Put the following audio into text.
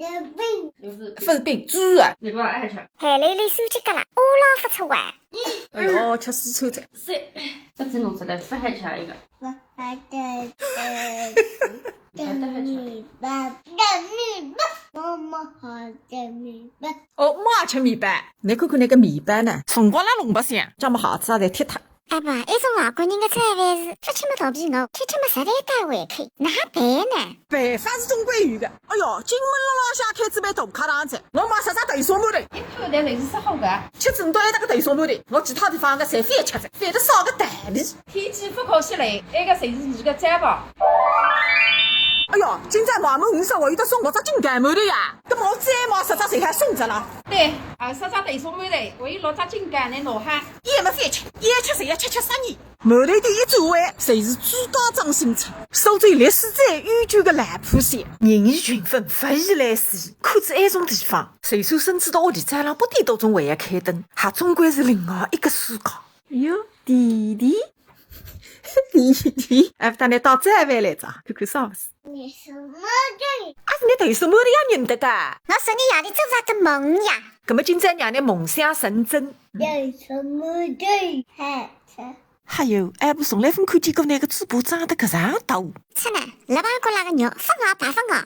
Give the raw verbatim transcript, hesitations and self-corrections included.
的病，就是勿是病，猪啊。你不要爱吃。海里里手机搿啦，乌拉勿出哇。哎哟，吃水臭菜。是，这只弄出来，不还吃一个？我还在吃。等你吧，等你吧，妈妈还在你吧。哦，妈吃面包。侬看看那个面包呢，辰光了弄白相，叫么鞋子也侪踢脱。哎爸，一种外国人的早饭是，勿吃么肚皮饿，踢踢么实在带胃口，哪办呢？办法是总归有的。哎哟，金门路浪向开仔爿大排档子，我买啥啥豆沙馒头，一口袋侪是适合的。吃仔侬到一搭个豆沙馒头，我其他地方个侪勿吃了，反正少个道理。天气勿好起来，埃个侪是你的招牌。哎哟，今朝买满五十，我有得送六只金柑馒头呀，搿么我再买十只，侪还送着了。对，啊，十只豆沙馒头，我有六只金柑来拿哈。也没饭吃，也吃侪要吃吃啥呢？馒头店一转弯，侪是珠江张新村，苏州历史最悠久的老铺小，人以群分，物以类聚，看仔埃种地方，就算身子到屋里早浪八点多钟还要开灯，还总归是另外一个世界。哟，弟弟，弟弟，哎，勿搭侬带早饭来着，看看啥物事？你什么这里？啊，是侬豆沙馒头也认得个？我昨日夜里做啥个梦呀？搿么今朝让侬梦想成真。有什么这里？还有，哎，我从来勿看见过那个嘴巴张得搿样大。吃呢，辣旁边拉个肉，勿咬白勿咬。